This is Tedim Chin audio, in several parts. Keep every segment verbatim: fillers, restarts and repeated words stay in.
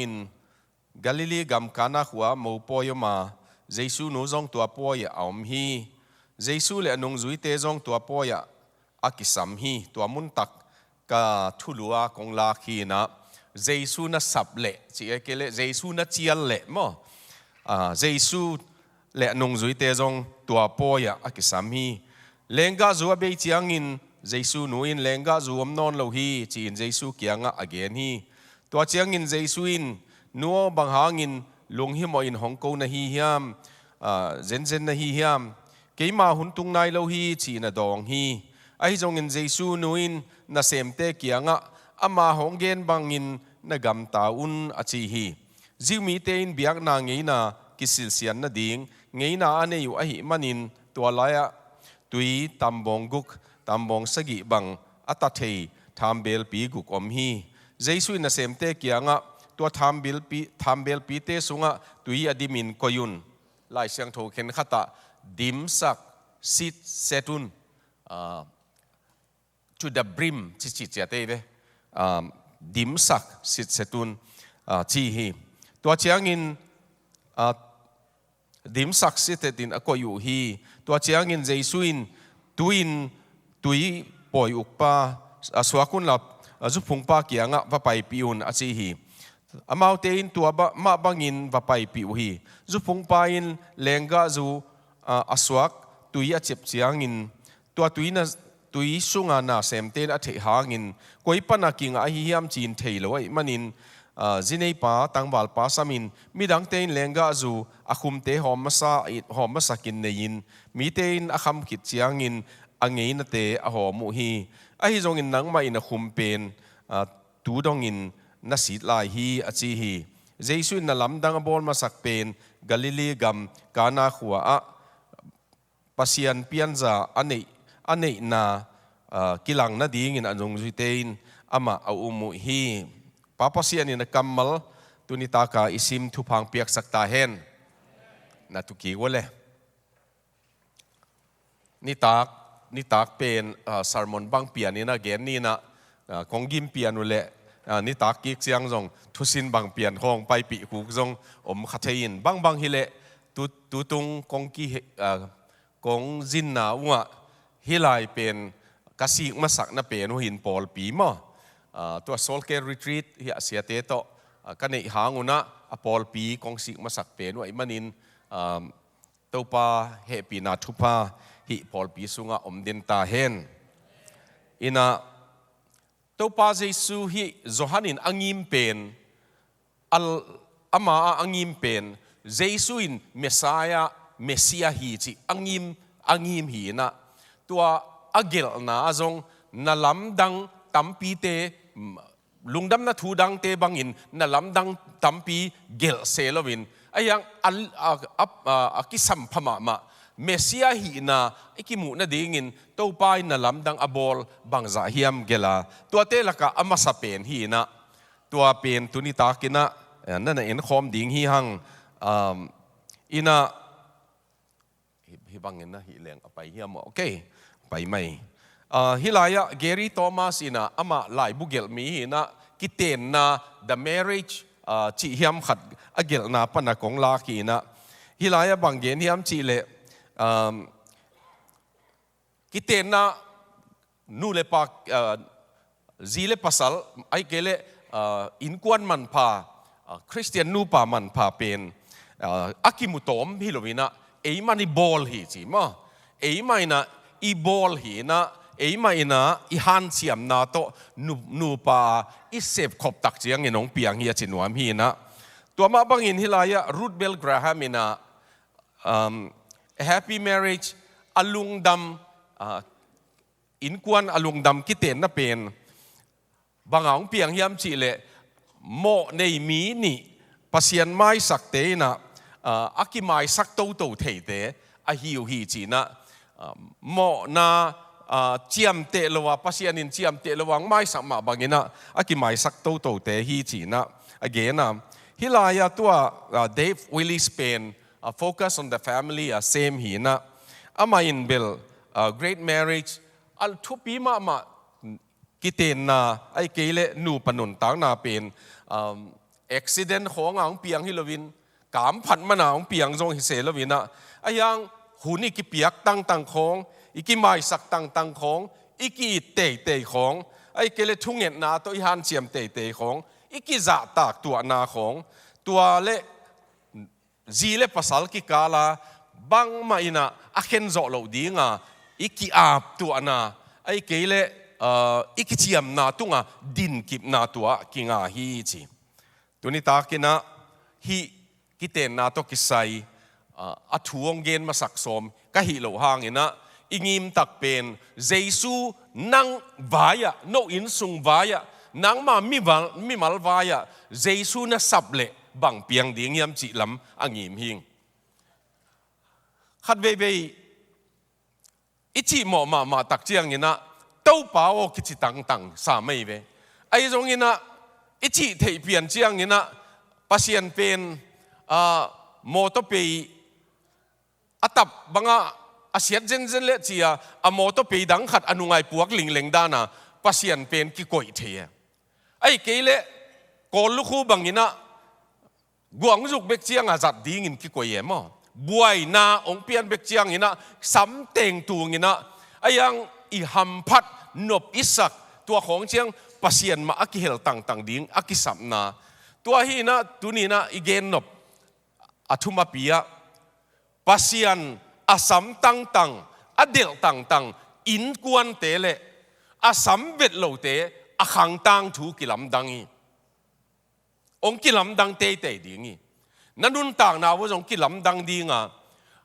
ciangin Galilee gam Kana khua mopawi om a, Jesu nu zong tua pawi ah a om hi. Jesu le a nungzuite zong tua pawi ah a kisam hi. Tua muntak ka thulu a kong lak hi inah, Jesu na sap leh, ci e kei leh, Jesu na cial leh maw? Ah, Jesu le a nungzuite zong tua pawi ah a kisam hi. Lenggahzu a bei ciangin Jesu nu in, "Lenggahzu om nawn lo hi," ci-in Jesu kiangah a gen hi. Tua ciangin Jesu in, "Nu aw, bang hangin lunghimawh in hong ko na hi hiam? Ah, zenzen na hi hiam? Keima hun tung nai lo hi," ci-in a dawng hi. Ahi zongin Jesu nu in nasemte kiangah, "Ama hong gen bangin na gamta un," a ci hi. Jew mite in biakna ngeina kisilsian nading ngeina a nei uh ahih manin, tua lai-ah tui tambawng guk, tambawng sagih bang a ta thei thambelpi guk om hi. Jesu in nasemte kiangah, "Tua thambelpi, thambelpite sungah tui a dimin koih un. Lai Siangtho khenkhatah dimsak sitset un." Ah, to the brim, ci ci ciat ei ve. Um, dimsak sitset un, uh, ci hi. Tua ciangin, uh, dimsak sitset in a koih uh hi. Tua ciangin Jesu in, "Tu-in tui pawi ukpa, a suak unla, a zuphungpa kiangah va paipih un," a ci hi. Amaute in tua ba-, mah bangin va paipih uh hi. Zuphungpa in lenggahzu, uh, a suak tui a cep ciangin, tua tui na, tui sunga nasemte in a theih hangin, "Koi pana kingah ahi hiam?" ci-in thei lo ahih manin, ah, zineipa, tangvalpa samin, midangte in lenggahzu a khumte hawm masa, hawm masakin nei-in, mite in a kham khit ciangin a ngeinate a hawm uh hi. Ahi zongin nangmah in a khum pen, ah, tu dongin na sit lai hi, a ci hi. Jesu in na lamdang a bawl masak pen Galilee gam Kana khua ah Pasian pianza a neih, a neihna, ah, kilang nadingin a nungzuite in amah a um uh hi. Pa Pasian in a kammal tuni taka i sim thupha hong piaksak ta hen. Na tu kik uh le. Nitak, nitak pen, ah, sermon bang pian in a gen ni inah, ah, kong gim pian uh leh, ah, nitak kik ciang zong thusin bang pian khawng paipih kuk zong om kha thei in. Bangbang hi leh tu, tutung kong ki, ah, kong zinna ungah hih lai pen ka sik masakna pen uh hin pawlpi maw? Ah, tua Soul Care Retreat hi a siate tawh, ah, ka neih hang unah a pawlpi kong sik masak pen uh ahih manin, ah, Topa hehpihna thupha hih pawlpi sungah om den ta hen. Inah Topa Jesu hih Johan in a ngim pen, a, ama a a ngim pen, Jesu in Messiah, Messiah hi cih a ngim, a ngim hi inah, tua a gelhna ah zong na lamdang tampite, lungdamna thu dangte bangin na lamdang tampi gelh se loin, a hiang a, a, a, a, a kisampha mahmah Messiah hihna i kimuh nadingin Topa in na lamdang a bawl bangzah hiam gelh a, tuate lakah a masa pen hi inah, tua pen tuni takin ah, eh, na na enkhawm ding hi hang, um, inah, hi, hi bangin na hih leng a pai hiam maw? Ok, pai mai. Ah, hih lai-ah Gary Thomas inah amah laibu gelh mi hi inah, kitenna, The Marriage, ah, cih hiam khat a gelhna pana kong lak hi inah, hih lai-ah bang gen hiam cih leh, um, kitenna, nu le pa, ah, zi le pasal, ahih kei leh, ah, innkuan manpha, ah, Khristian nupa manpha pen, ah, a kimu tawm hi lo inah, eimah in i bawl hi ci maw? Eimah inah i bawl hi inah, eimah inah i hanciamna tawh nu, nupa i sepkhop tak ciangin hong piang hi a ci nuam hi inah. Tua mah bangin hih lai-ah Ruth Bell Graham inah, um, a happy marriage, a lungdam, ah, innkuan a lungdam kitenna pen banga hong piang hiam cih leh, mawh nei mi nih Pasian maisakte inah, ah, a kimaisak toto theite ahi uh hi ci inah, ah, mawhna, ah, ciamteh lo a, Pasian in ciamteh lo a hong maisak mah bang inah a kimaisak totote hi ci inah a gen a. Hih lai-ah tua, ah, Dave Willis pen, ah, Focus on the Family a sem hi inah, amah in bel, ah, Great Marriage a thupi mahmah kitenna, ahih kei leh nupa nuntakna pen, um, accident khawng a hong piang hi loin, kamphat man a hong piang zong hi se loin ah, ahi hang hun i kipiak tangtang khawng, i kimaisak tangtang khawng, i ki-it teitei khawng, ahih kei leh thungetna tawh i hanciam teitei khawng, i kizahtak tuahna khawng, tua le zi le pasal kikal a bangmah in ah a khen zawh loh ding a i ki-ap tuahna, ahih kei leh, ah, i kiciamna tung a dinkipna tua kinga hi ci. Tuni takin ah hih kitenna tawh kisai, ah, a thu hong gen masak sawm ka hih loh hangin ah, i ngim tak pen Jesu nang vai-ah, no innsung vai-ah, nangma mimal, mimal vai-ah Jesu na sap leh bang piang ding hiam cih lam a ngim hing. Khat veivei i cihmawh mahmah tak ciangin ah, Topa aw kici tangtang sa mai ve. Ahi zongin ah, i cih theih pian ciangin ah, Pasian pen, ah, mawtaw pei a tap bangah a siat zenzen leh ci-a, a mawtaw pei dang khat a nungai puak lingleng dan a Pasian pen kikoih thei e. Ahih kei leh Kawl lukhu bangin ah, guang zuk bek ciang a zat dingin kikoih e maw. Buaina hong pian bek ciangin ah, sam teng tungin ah, ahi hang i hamphat nop i sak, tua khawng ciang Pasian mah a kihel tangtang ding a kisapna. Tua hi in ah, tuni in ah i gen nop a thumapi ah, Pasian a sam tangtang, a delh tangtang innkuante le a sam vet lote a khang tangthu kilamdang hi. Hong kilamdang teitei ding hi. Na nuntakna uh zong kilamdang ding a,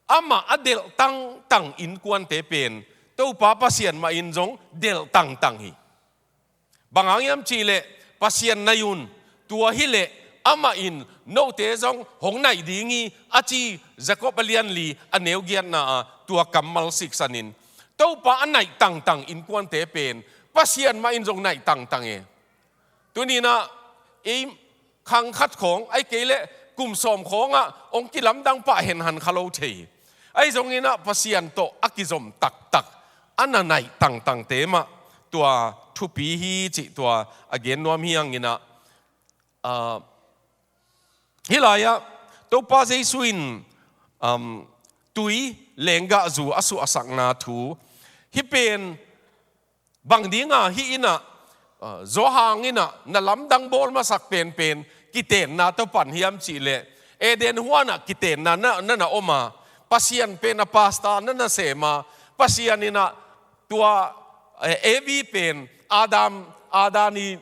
amah a delh tangtang innkuante pen Topa Pasian mah in zong delh tangtang hi. Bang hang hiam cih leh, Pasian nai un, tua hi leh amah in note zong hong naih ding hi, a ci Jakob a lian li a neu giatna ah tua kammal siksan in. Topa a naih tangtang innkuante pen Pasian mah in zong naih tangtang e. Tuni in ah ei khang khat khawng, ahih kei leh kum sawm khawng ah hong kilamdang pah henhan kha lo thei. Ahi zongin ah Pasian tawh a kizom taktak, a na naih tangtangte mah tua thupi hi cih tua a gen nuam hi hangin ah, ah, hih lai-ah Topa Jesu in, um, tui lenggahzu a suahsakna thu, hih pen bang ding a hih in ah, ah, Johan in ah na lamdang bawl masak penpen kitenna tawh pan hiam cih leh, Eden huan ah kitenna na, na na om a, Pasian pen a pastor na na sem a, Pasian in ah tua, eh, Evi pen Adam, Adam i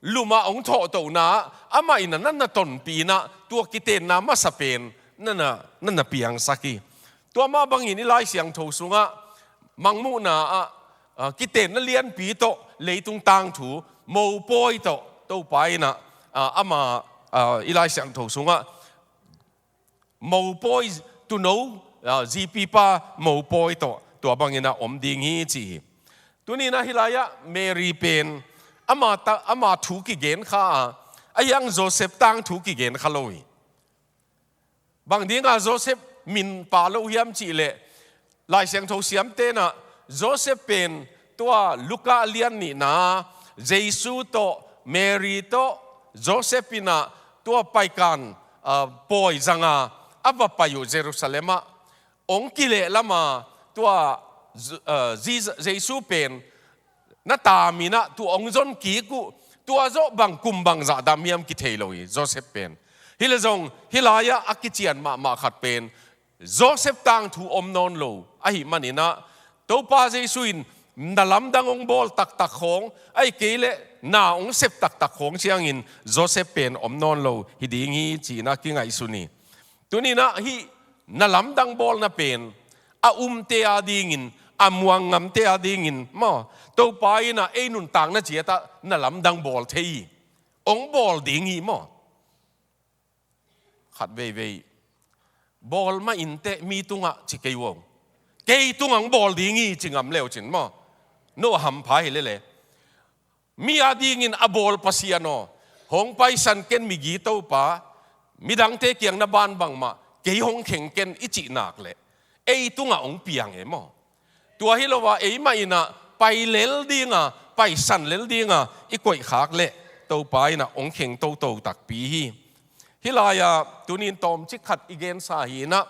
lum ah hong thawhtohna ah amah in ah na na tonpih in ah, tua kitenna masa pen na na, na na piangsak hi. Tua mah bangin i Lai Siangtho sungah Mangmuhna ah, ah, kitenna lianpi tawh leitung tangthu mopawi tawh Topa in ah, ah, amah, ah, i Lai Siangtho sungah mopawi, tuuno, ah, zipipa mopawi tawh tua bangin ah om ding hi ci hi. Tuni in ah hih lai-ah Mary pen ama ta, ama thu kigen kha a, ahi hang Joseph tangthu kigen kha lo hi. Bang ding a Joseph min pha lo hiam cih leh, Lai Siangtho siamte in ah Joseph pen tua Luka lian nihna, Jesu tawh, Mary tawh, Joseph in ah tua paikan, ah, pawi zang a, a va pai uh Jerusalem ah. Hong kilehlam a, tua, ah, Jesu, Jesu pen na tam in ah tua hong zon kik uh, tua zawh bang kum bangzah dam hiam kithei lo hi, Joseph pen. Hi leh zong, hih lai-ah a kician mahmah khat pen, Joseph tangthu om nawn lo ahih manin ah, Topa Jesu in na lamdang hong bawl taktak khawng, ahih kei leh na hong sep taktak khawng ciangin Joseph pen om nawn lo hi ding hi ci-in ah kingaihsun hi. Tuni in ah hih na lamdang bawlna pen a umte adingin, a muang ngamte adingin maw, Topa in ah ei nuntakna ciat ah na lamdang bawl thei hi. Hong bawl ding hi maw. Khat veivei bawl mah inteh mi tungah ci kei uh. Kei tungah hong bawl ding hi ci ngam le uh cin maw. No hampha hi lele. Mi adingin a bawl Pasian aw, hong paisan ken migi Topa, midangte kiang na ban bangmah, kei hong kheng ken i cih nak leh, ei tungah hong piang e maw. Tua hi lo a, eimah in ah pai lel ding a, paisan lel ding a i koih khak leh, Topa in ah hong kheng toto takpi hi. Hih lai-ah tunin tawmcik khat i gensa hi in ah,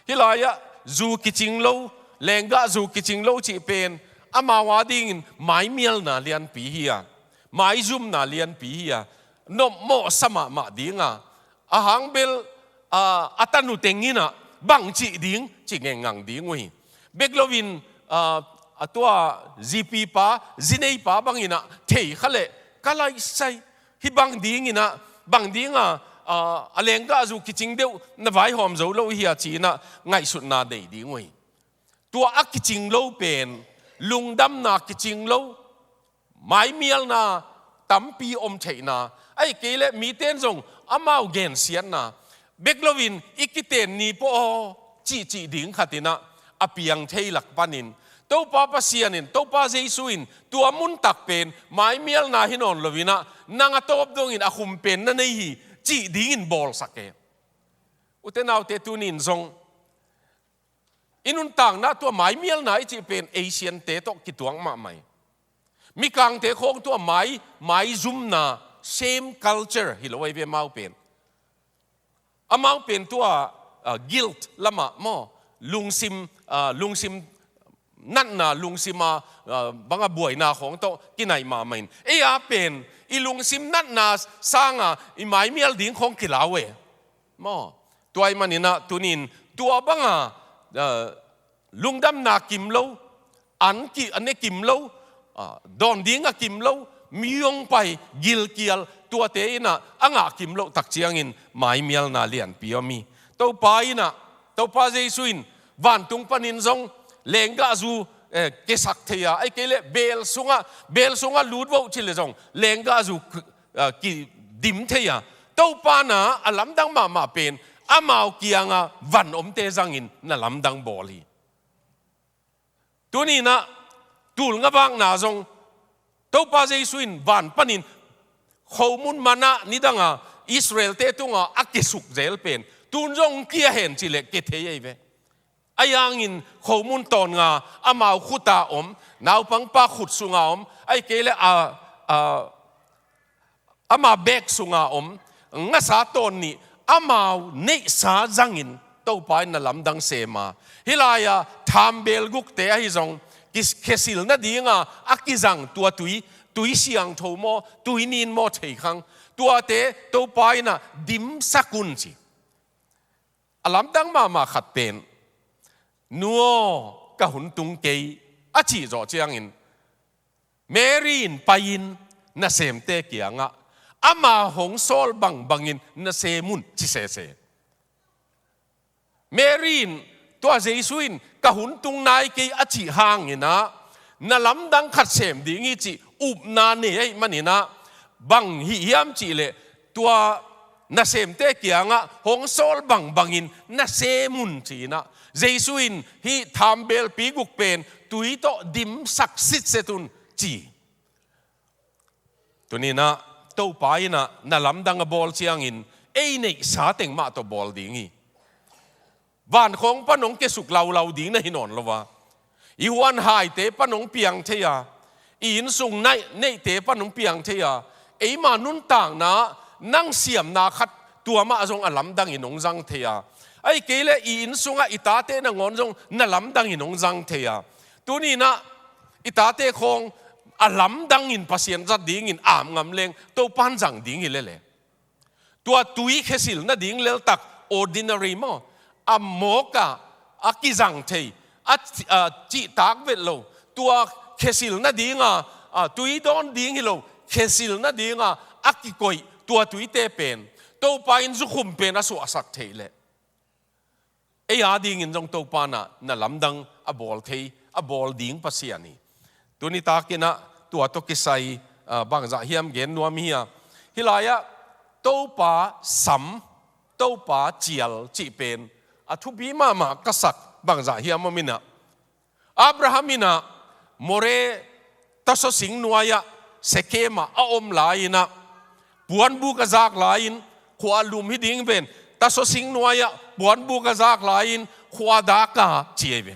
hih lai-ah zu kicing lo, lenggah zu kicing lo cih pen amau adingin maimialna lianpi hi a, maizumna lianpi hi a, nopmawhsa mahmah ding a, a hang bel, a, a tanu teng in ah bang cih ding ci ngengngang ding uh hi. Bek loin, a, a tua zipipa, zineipa bang in ah thei kha leh ka laisai, hih bang ding in ah, bang ding a, a, a lenggah zu kicing deuh na vaihawm zo lo hi a ci in ah ngaihsutna nei ding uh hi. Tua a kicing lo pen lungdamna kicing lo, maimialna tampi om theihna, ahih kei leh mite in zong amau gensiatna, bek loin i kiten ni pawh aw cihcih ding khat in ah a piang thei lak panin, Topa Pasian in, Topa Jesu in tua muntak pen maimialna hi nawn lo in ah, nang a tawp dongin a khum pen na nei hi cih dingin bawlsak e. Ute naute, tunin zong i nuntakna tua maimialna i cih pen Asian-te tawh kituak mahmah hi. Mikangte khawng tua mai, maizumna, shame culture hi lo ahi ve amau pen. Amau pen tua, ah, guilt lamah maw, lungsim, ah, lungsim natna, lungsim a, ah, bang a buaina khawng tawh kinaih mahmah in. Ei a pen i lungsim natna sanga i maimial ding khawng kilau e. Maw, tua ahih manin ah tunin tua bang a, ah, lungdamna kim lo, an ki, a ne kim lo, ah, dawn ding a kim lo, mi hong pai, gilkial, tuate in ah a ngah kim loh tak ciangin maimialna lianpi om hi. Topa in ah, Topa Jesu in vantung panin zong lenggahzu, eh, kesak thei a, ahih kei leh beel sungah, beel sungah lut vo ci leh zong lenggahzu, ah, kidim thei a, Topa in ah a lamdang mahmah pen amau kiangah van omte zangin na lamdang bawl hi. Tunin ah tulngavakna zong Topa Jesu in van panin khomun manna nidanga Israel-te tungah a kesuk zel pen tun zong kia hen ci leh kia thei ahi ve. Ahi hangin khomun tawnnga amau khuta om, naupangpa khut sunga om, ahih kei leh a, a, ama bek sunga om ngasa tawn nih amau neihsa zangin Topa in na lamdang sem a. Hih lai-ah thambeel gukte ahi zong ki, khesil nadinga a kizang tua tui, tui siangtho maw, tui nin maw thei khang, tuate Topa in ah dimsak un ci. A lamdang mahmah khat pen, "Nu aw, ka hun tung kei," a cih zawh ciangin Mary in pai-in nasemte kiangah, "Ama hong sawl bangbangin na sem un," ci sese. Mary in, tua Jesu in, "Ka hun tung nai kei," a cih hangin ah na lamdang khat sem ding hi cih upna nei ahih manin ah, bang hih hiam cih leh tua nasemte kiangah, "Hong sawl bangbangin na sem un," ci-in ah, Jesu in hih thambeelpi guk pen tui tawh dimsak sitset un ci. Tunin ah Topa in ah na lamdang a bawl ciangin ei neihsa teng mah tawh bawl ding hi. Vankhawng pan hong kiasuk laulau ding na hi nawn lo a, i huanhaite pan hong piang thei a, i innsung neihte pan hong piang thei a, eima nuntakna nang siamna khat tua mah zong a lamdangin hong zang thei a, ahih kei leh i innsungah i tate nangawn zong na lamdangin hong zang thei a. Tunin ah i tate khawng a lamdangin Pasian zat dingin ap ngam leng Topan zang ding hi lele. Tua tui khesil nading leltak, ordinary maw, a mawkah a kizang thei, a, a cihtak vet lo, tua khesil nadinga, a, tui dawn ding hi lo, khesil nadinga a kikoih tua tuite pen Topa in zukhum pen a suahsak theih leh ei adingin zong Topa in ah na lamdang a bawl thei, a bawl ding Pasian hi. Tuni takin ah tua tawh kisai, ah, bangzah hiam gen nuam hi a. Hih lai-ah Topa sam, Topa cial cih pen a thupi mahmah ka sak bangzah hiam om in ah, Abraham in ah More tasaw sing nuai-ah, Sekhem ah a om lai-in ah, puanbuk a zak lai-in, khua lum hi ding ven, tasaw sing nuai-ah puanbuk a zak lai-in, khua dak a ci ahi ve.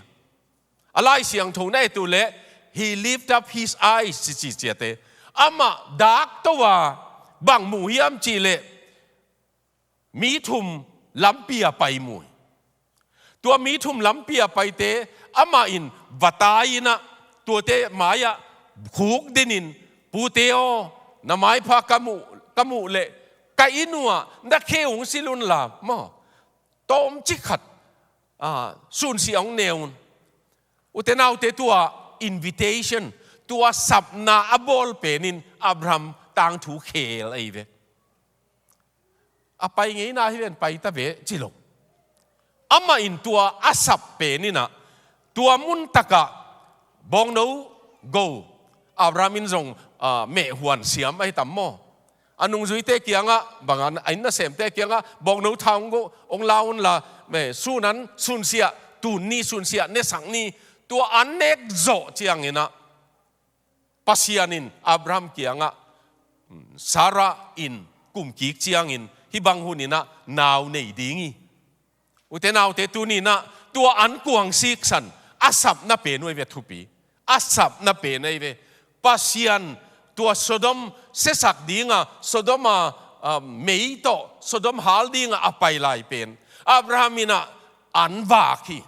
A Lai Siangtho na et uh leh, "He lift up his eyes," ci ci ciate. Amah dak to a, Bang mu hiam cih leh mi thum lampi a pai mu hi. Tua mi thum lampi a paite amah in va tai-in ah, tuate mai-ah khukdin in, "Pute aw, na maipha ka muh, ka muh leh ka inn uh ah na khe hong silh unla maw, tawmcik khat, ah, sunsia hong ne un." Ute naute, tua invitation, tua sapna a bawl pen in Abraham tangthu khel ahi ve. A pai ngeina hi ven, pai ta ve ci lo. Amah in tua a sap pen in ah, tua mun tak ah bawngno go, Abraham in zong, ah, meh huan siam ahi tam maw. A nungzuite kiangah, bang a, a inn nasemte kiangah, "Bawngno tha hong go, hong la unla, meh, sun an sunsia, tun ni sunsia, nesak ni." Tua an nek zawh ciangin ah, Pasian in Abraham kiangah, "Sarah in kum kik ciangin hih bang hun in ah nau nei ding hi." Ute naute, tuni in ah tua an kuang siksan, a sapna pen uh ahi ve, thupi. A sapna pen ahi ve. Pasian tua Sodom siasak ding a, Sodom a, ah, mei tawh Sodom hal ding a a pai lai pen, Abraham in ah an vak hi.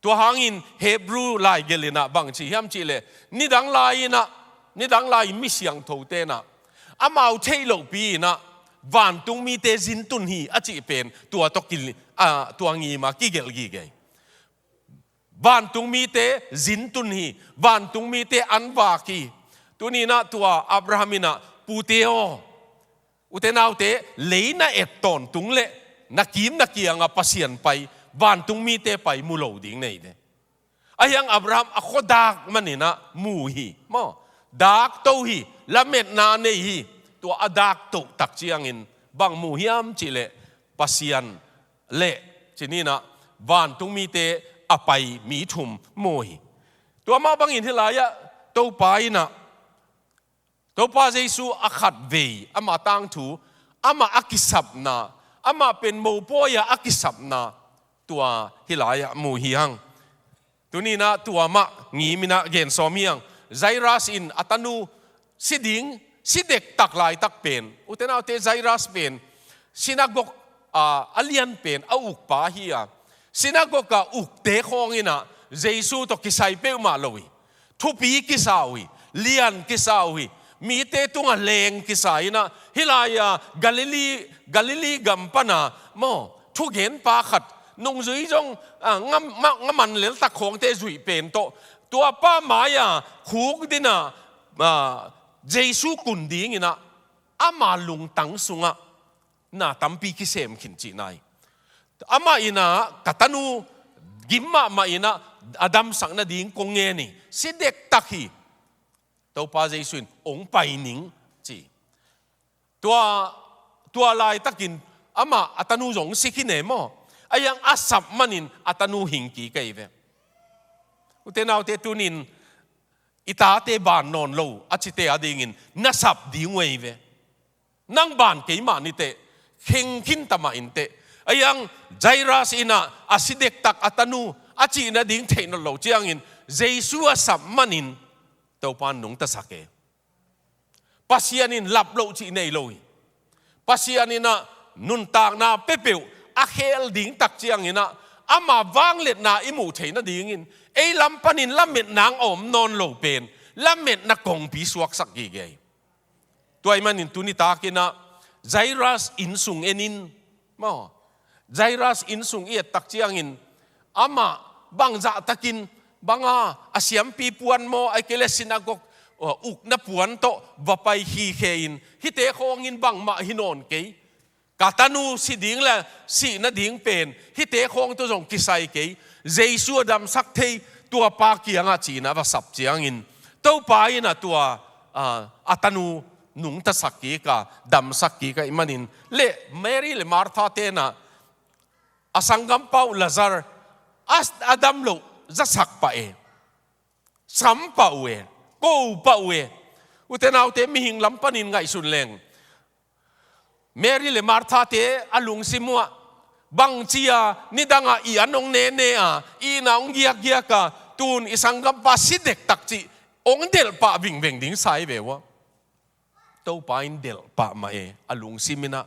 Tua hangin Hebrew laigelh in ah bang ci hiam cih leh, nidang lai-in ah, nidang lai-in mi siangthote in ah, amau theih lohpi in ah, "Vantung mite zin tun hi," a cih pen tua tawh ki, ah, tua ngim a kigelh gige hi. "Vantung mite zin tun hi, vantung mite an vak hi." Tuni in ah tua Abraham in ah, "Pute aw, ute naute, lei na et tawntung leh na kim na kiang a Pasian pai, vantung mite pai mu lo ding nei de." Ahi hang Abraham a khua dak man in ah mu hi maw. Dak to hi, lametna nei hi. Tua a dak to tak ciangin bang mu hiam cih leh, Pasian leh, ci ni in ah, vantung mite a pai mi thum mu hi. Tua mah bangin hih lai-ah Topa in ah, Topa Jesu a khatvei, amah tangthu, amah a kisapna, amah pen mopawi-a a kisapna, tua hih lai-ah mu hi hang. Tuni in ah tua mah ngim in ah gen sawm hi hang. Jairus in a tanu si ding, si dektak laitak pen, ute naute, Jairus pen sinagog, ah, a lian pen a ukpa hi a, sinagog a ukte khawng in ah Jesu tawh kisai peuhmah lo hi. Thupi kisa uh hi, lian kisa uh hi, mite tungah leng kisa in ah, hih lai-a Galilee, Galilee gam pan a maw, thugenpa khat, nungzui zong, ah, nga, ma, nga man leltak khawngte zuih pen tawh, tua pa mai-a khukdin a, ah, Jesu kun ding in ah, ama lungtang sungah na tampi kisem khin cihna hi. Amah in ah, "Ka tanu gim mahmah in ah, a damsak nading kong ngen hi, si dektak hi, Topa Jesu in hong pai ning," ci. Tua, tua laitakin amah a tanu zong si khin e maw. Ahi hang a sap manin a tanu hing kik ahi ve. Ute naute, tunin i tate ban nawn lo a cite a dingin na sap ding uh ahi ve. Nang ban kei mah ni teh, kheng khin ta mah in teh. Ahi hang Jairus in ah, a si dektak a tanu a cih nading theih nawn lo ciangin Jesu a sap manin Topa in nungtasak e. Pasian in lap loh cih nei lo hi. Pasian in ah nuntakna peuhpeuh a khel ding tak ciangin ah, ama vangliatna i muh theih nadingin ei lam panin lametna a om nawn lo pen, lametna kongpi suaksak gige hi. Tua ahih manin tuni takin ah Jairus innsung en in, maw. Jairus innsung i et tak ciangin amah bangzah takin, banga a siampi puan maw, ahih kei leh sinagog, uh, ukna puan tawh va pai khikhe in, "Hihte khawngin bangmah hi nawn kei. Ka tanu si ding le sih nading pen hihte khawng tawh zong kisai kei. Jesu a damsak thei, tua pa kiangah," ci-in ah va sap ciangin, Topa in ah tua, ah, a tanu nungtasak kik a, damsak kik ahih manin. Le Mary le Martha te'n ah a sanggampa uh Lazar a, a dam loh zasak pah e. Sam pah uh e. Ko pah uh e. Ute naute, mihing lam panin ngaihsun leng, Mary le Martha te a lungsim uh ah, bangci a nidangah i an hong nene a, i inn ah hong giakgiak a, tun i sanggampa si dektak cih hong delh pah vingveng ding sa hi ve uh ah. Topa in delh pah mah e, a lungsim in ah.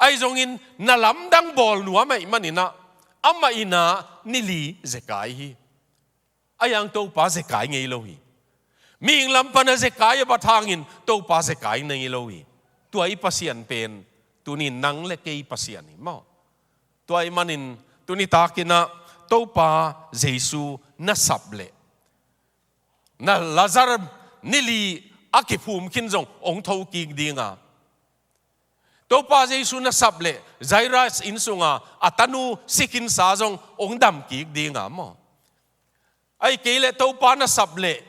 Ahi zongin na lamdang bawl nuam ahih manin ah, amah in ah ni li zekai hi. Ahi zongin Topa zekai ngei lo hi. Mihing lam pan a zekai a bat hangin Topa zekai ngei lo hi. Tua i Pasian pen tuni nang le kei Pasian hi maw. Tua ahih manin tuni takin ah Topa Jesu na sap leh, na Lazar ni li a kiphum khin zong hong tho kik ding a, Topa Jesu na sap leh Jairus inn sunga a tanu si khinsa zong hong dam kik ding a maw. Ahih kei leh Topa na sap leh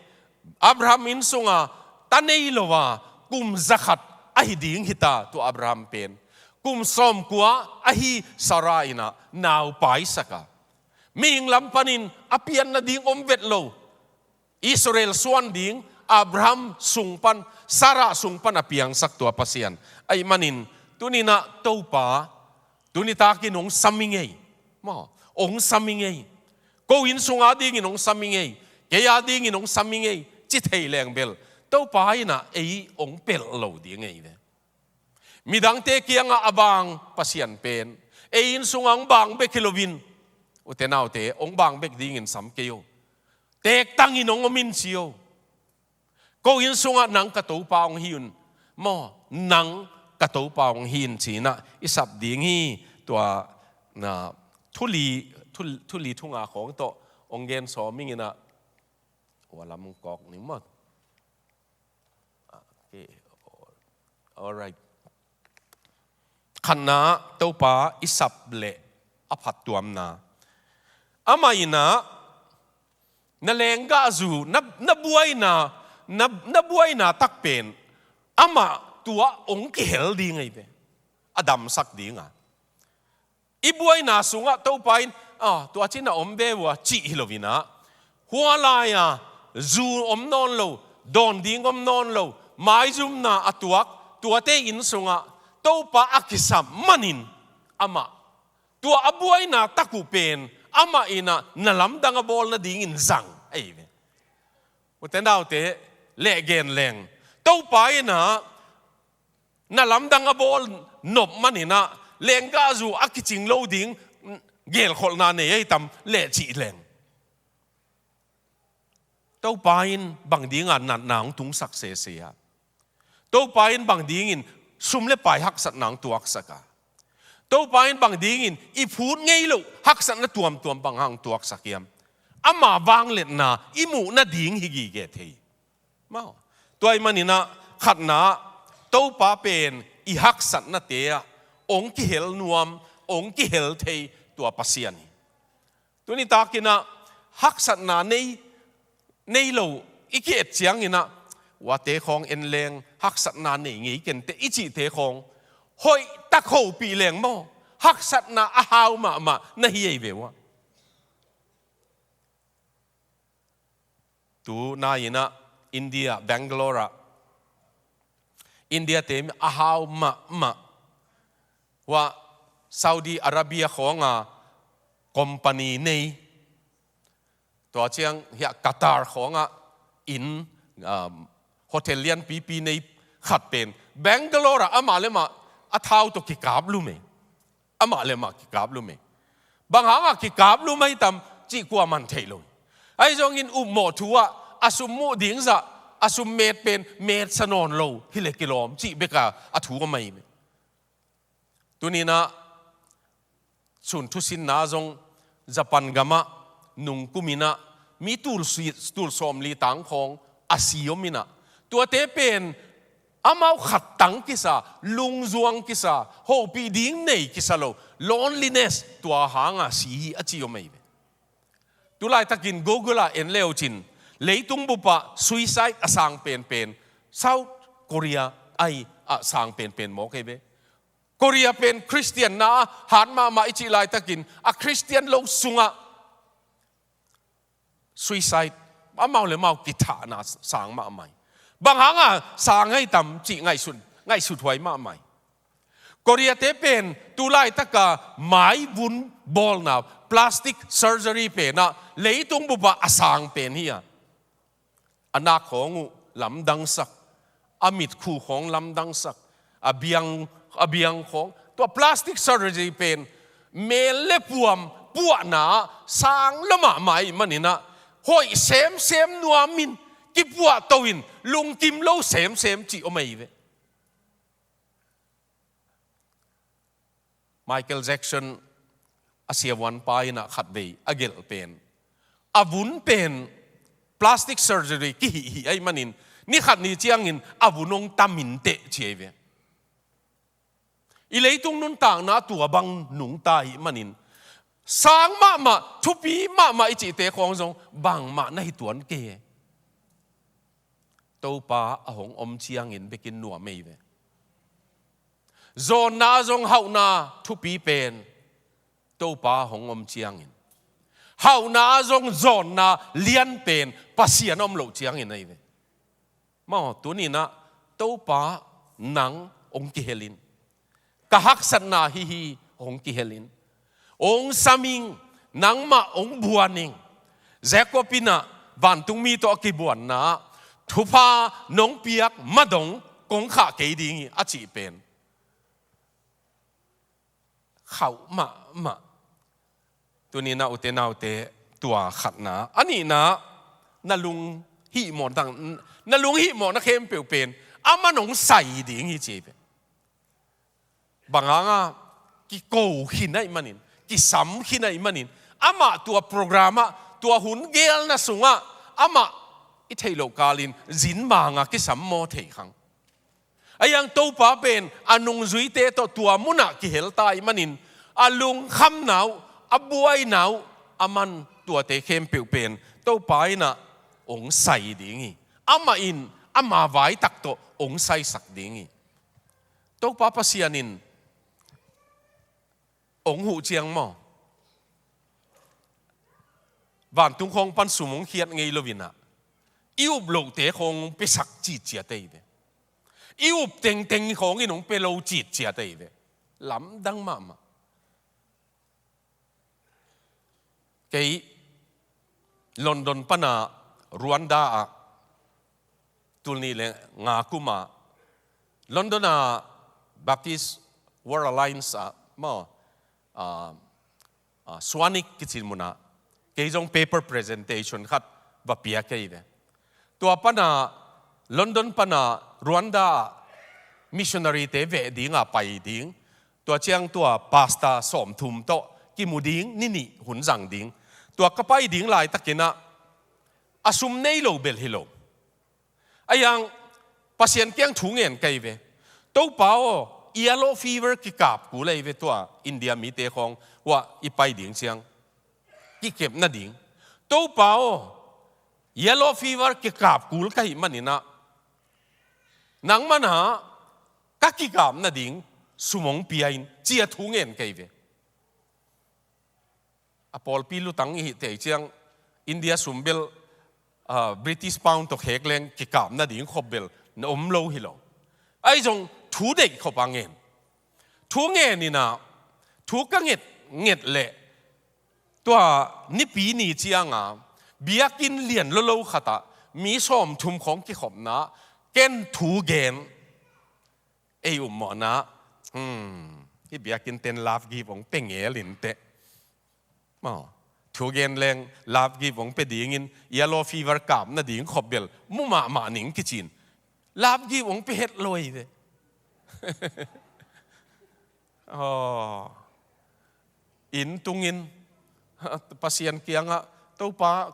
Abraham inn sunga ta nei lo a kum zakhat ahi ding hi ta, tua Abraham pen kum sawmkua ahi Sarah in ah nau paisak a, mihing lam panin a pian nading om vet lo, Israel suan ding Abraham sung pan, Sarah sung pan a piangsak tua Pasian ahih manin, tuni-in ah Topa, tuni takin hong sam ing ei. Maw, hong sam ing ei. Ko inn sung a dingin hong sam ing ei. Kei a dingin hong sam ing ei, ci thei leng bel, Topa in ah ei hong pelh lo ding ei ve. Midangte kiangah a bang Pasian pen, ei inn sungah hong bang bek hi loin, ute naute, hong bang bek dingin sam kei o. Teektangin hong om in ci o. Ko inn sungah nang ka Topa hong hi un. Maw, nang ka Topa hong hi in ci-in ah i sap ding hi. Tua, na, thu li, thu, thu li thu nga khawng tawh hong gen sawm ing in ah. Ua lam hong kawk ning maw. Okay. Alright. Khatna, Topa i sap leh a phattuamna. Amah in ah na lenggahzu, na, na buaina, na, na buaina tak pen amah tua hong kihel ding ei ve. A damsak ding a. I buaina sungah Topa in, ah, tua ci-in ah om ve ua cih hi loin ah, hua lai-a zu om nawn lo, dawn ding om nawn lo, maizumna a tuak, tuate inn sungah Topa a kisap manin amah, tua a buaina tak uh pen amah in ah na lamdang a bawl nadingin zang ei ve. Ute naute, leh gen leng, Topa in ah na lamdang a bawl nop manin ah, lenggahzu a kicing lo ding gelkholhna nei ei tam leh cih leng, Topa in bang dinga natna hong tungsak sese a, Topa in bang dingin sum le pai haksatna hong tuaksak a, Topa in bang dingin i phut ngei loh haksatna tuamtuam bang hang tuaksak hiam? Ama vangliatna i muh nading hi gige thei. Maw. Tua ahih manin ah khatna, Topa pen i haksatnate ah hong kihel nuam, hong kihel thei tua Pasian hi. Tuni takin ah haksatna nei, nei lo i ki-et ciangin ah, uate khawng en leng haksatna nei ngei kenteh i cihte khawng hoih tak hopih leng maw, haksatna a hau mahmah na hi ei ve ua. Tu nai-in ah India, Bangalore ah, India te a hau mahmah. Hua Saudi Arabia khawnga company nei, tua ciang hiah Qatar khawngah inn, um, hotel lianpipi nei khat pen Bangalore ah amah le amah a thau tawh kikap lum ei. Amah le amah kikap lum ei. Bang hangah kikap lum ahi tam cih kuaman thei lo. Ahi zongin upmawh thu ah a sum muh ding zah, a sum met pen metsa nawn lo hi leh kilawm cih bek a, a thu om ahi ve. Tuni-in ah sun thusinna zong Japan gamah nungkum in ah mi tul si, tul sawmli tang khawng a si om in ah, tuate pen amau khattang kisa, lungzuang kisa, hopih ding nei kisa lo, loneliness, tua hanga si hi a ci om ahi ve. Tulaitakin Google ah en le uh cin, leitung bupah suicide a sang penpen South Korea ahi a sang penpen mawk ahi ve. Korea pen Khristianna hat mahmah i cih laitakin a Khristian lo sungah suicide, amau le amau kithahna sang mahmah hi. Bang hanga sang ahi tam cih ngaihsut, ngaihsut huai mahmah hi. Korea te pen tu laitaka maivun bawlna, plastic surgery pen ah leitung bupah a sang pen hi a, a nak khawng uh lamdangsak, A mitkhu khawng lamdangsak, a biang, a biang khawng. Tua plastic surgery pen mel le puam puahna sang lua mahmah ahih manin ah, hoih semsem nuamin kipuahto in lungkim lo semsem cih om ahi ve. Michael Jackson a siavuanpa in ah khatvei a gelh pen, a vun pen plastic surgery kihihhih ahih manin, ni khat ni ciangin a vun hong tam inteh ci ahi ve. I leitung nuntakna tua bang nungta ahih manin, sang mahmah, thupi mahmah i cihte khawng zong bangmah na hi tuan kei. Topa a hong om ciangin bekin nuam ahi ve. Zawnna zong hauhna thupi pen Topa hong om ciangin, hauhna zong zawnna lian pen Pasian om loh ciangin ahi ve. Maw, tuninah Topa nang hong kihelin, ka haksatna hihi hong kihelin, hong saming, nangmah hong buaning. Jacob inah vantungmi tawh a kibuanna, thupha nong piak madong kong khah kei ding hi a cih pen khauh mahmah. Tuninah ute naute, tua khatna. A nihna, na lung hihmawh dang, na lung hihmawhna khempeuh pen amah nong sai ding hi ci ve. Bang hanga, kiko khin ahih manin, kisam khin ahih manin, amah tua program ah, tua hun gelna sungah amah i theih loh kalin zin manga kisam maw thei khang. Ahi hang Topa pen a nungzuite tawh tua munah kihel ta ahih manin, a lungkhamna uh, a buaina uh, a man tuate khempeuh pen Topa inah hong sai ding hi. Amah in ama vaitak tawh hong saisak ding hi. Topa Pasian in hong huh ciang maw, vantung khawng pan sum hong khiat ngei lo inah, i up lohte khawng hong piasak citciat ahi ve. I up tengteng khawngin hong pia lo citciat ahi ve. Lamdang mahmah. Kei London pana Rwanda ah, tul nih le nga kuma London a Baptist World Alliance ah maw, ah, ah, Swanwick kici munah kei zong paper presentation khat va pia kei ve. Tua pana, London pana Rwanda ah missionary te veh dinga pai ding, tua ciang tua pastor sawmthum tawh kimu ding, ni nih hun zang ding. Tua ka pai ding laitakinah a sum nei lo bel hi lo. Ahi hang Pasian kiang thu ngen ka hi ve. Topa aw, yellow fever kikap kul ahi ve tua India mite khawng, huah i pai ding ciang kikep nading. Topa aw, yellow fever kikap kul ka hih maninah, nangmah na ka kikap nading sum hong pia in, ci-a thu ngen ka hi ve. A pawlpi lutang i hih tei ciang India sum bel, ah, British pound tawh khek leng kikap nading khop bel na om lo hi lo. Ahi zong thu deih khop a ngen. Thu ngen inah, thu ka nget, nget leh, tua Nipi ni cianga biakinn lian lolo khatah mi sawmthum khawng kikhopna, ken thu gen. Ei upmawhna, hmm, hih biakinn ten love gift hong pia ngel inteh. Maw, thu gen leng love gift hong pia dingin yellow fever kap nading khop bel mu mahmah ning kicin. Love gift hong pia het lo hi ve. Aw. Inn tungin Pasian kiangah, Topa,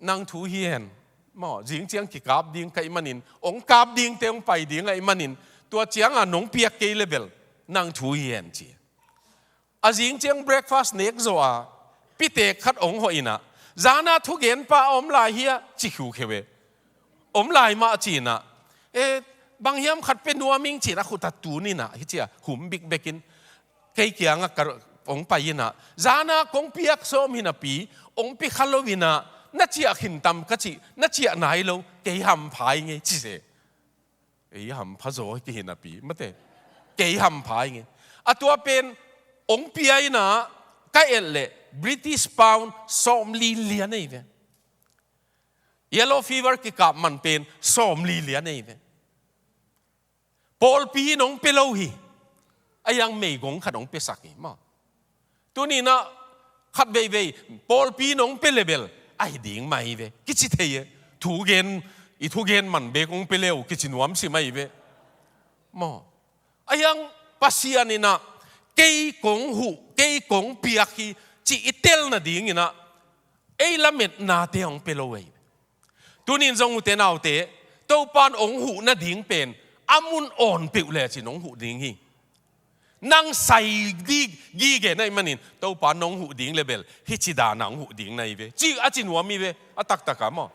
nang thu hi hen. Maw, zing ciang kikap ding ka hih manin, hong kap dingte hong pai ding ahih manin, tua cianga nong piak kei le bel nang thu hi hen ci. A zing ciang breakfast nek zawh a, pitek khat hong hawh inah, zana thugenpa a om lai hia, ci khiukheu e. Om lai mah ci inah, e, bang hiam khat pia nuam ing ci inah, khut a tun inah, hi ci-a hum bikbekin kei kiangah ka hong pai inah, zana kong piak sawm hi napi, hong pia kha lo inah, na ciah khin tam ka cih, na ciah nai lo, kei hampha ing e ci se. Ei hampha zaw hi kihi napi, mate. Kei hampha ing e. A tua pen, hong pia inah, ka et leh, British pound sawmli lian ahi ve. Yellow fever kikap man pen sawmli lian ahi ve. Pawlpi in hong pia lo hi. A hiang meigong khat hong piasak hi maw. Tuni-in ah khat veivei pawlpi in hong pia le bel a hi ding mah hi ve. Kici thei e. Thu gen, i thu gen man bek hong pia le uh kici nuam si mah hi ve. Maw. A hiang Pasian in ah kei kong huh, kei kong piak hi ci i tel nadingin ah ei lametnate hong pia lo hi. Tuni-in zong ute naute, Topa in hong huh nading pen a mun awn peuh lecin hong huh ding hi. Nang sai di gige na hih manin Topa in hong huh ding le bel hih ci dan a hong huh ding na hi ve. Ci a ci nuam hi ve, a taktak a maw.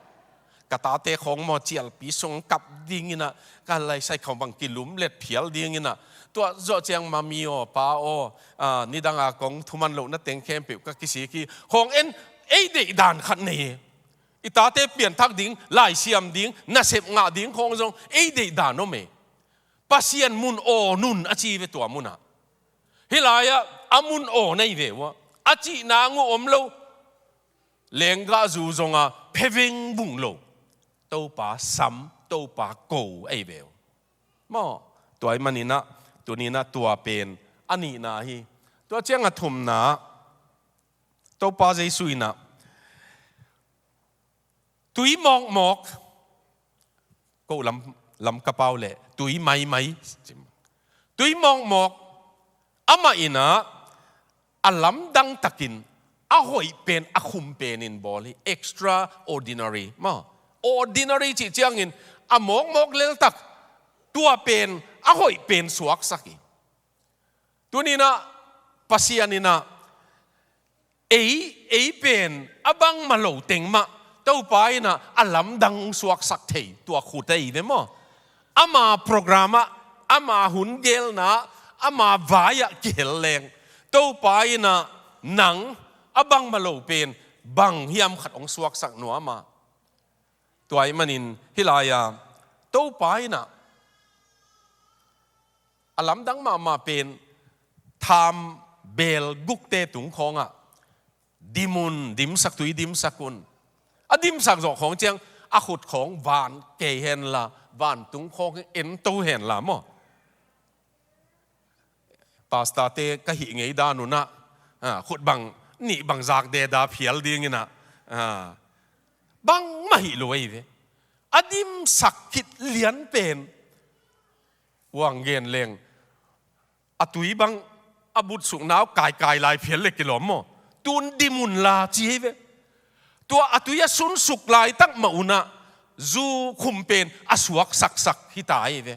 Ka tate khawng maw cialpi sung kap dingin ah, ka laisai khawng bang kilumlet phial dingin ah, tua zawh ciang mami aw, pa aw, a, nidang a kong thuman lohna teng khempeuh ka kisik hi. Khawng en, ei deih dan khat nei hi. I tate pianthak ding, laisiam ding, nasep ngah ding khawng zong ei deih dan om e. Pasian mun awn un a ci ve tua munah. Hih lai-ah a mun awn ahi ve uh a, a cih nang uh om lo. Lenggahzu zong a phe veng vung lo. Topa sam, Topa ko ahi ve uh. Maw, tua ahih manin ah, tuni-in ah tua pen a nihna hi. Tua ciang a thumna, Topa Jesu in ah tui mawkmawk, ko lam, Lamka pau leh tui maimai, tui mawkmawk, amah in ah a lamdang takin a hoih pen a khum penin bawl hi. Extraordinary maw. Ordinary cih ciangin a mawkmawk leltak, tua pen a hoih pen suaksak hi. Tuni-in ah Pasian in ah ei, ei pen a bangmah lo teng mah Topa in ah a lamdang suaksak thei tua khut ahi ve maw. Ama program ah, ama hun gelna ah, ama vai-ah kihel leng Topa in ah nang a bangmah lo pen bang hiam khat hong suaksak nuam a. Tua ahih manin hih lai-a Topa in ah a lamdang mahmah pen tham beel gukte tung khawngah dim un, dimsak, tui dimsak un. A dimsak zawh khawng ciang a khut khawng van kei henla, vantung khawng ento henla maw. Pastor-te ka hih ngei dan un ah, ah, khut bang nih bang zak deda phial dingin ah, ah, bangmah hi lo ahi ve. A dimsak khit lian pen uang gen leng, a tui bang a butsukna uh kaikai lai phial le kilawm maw. Tun dim unla ci hi ve. Tua a tui a sunsuk laitak mah un ah zu khum pen a suak saksak hita hi ve.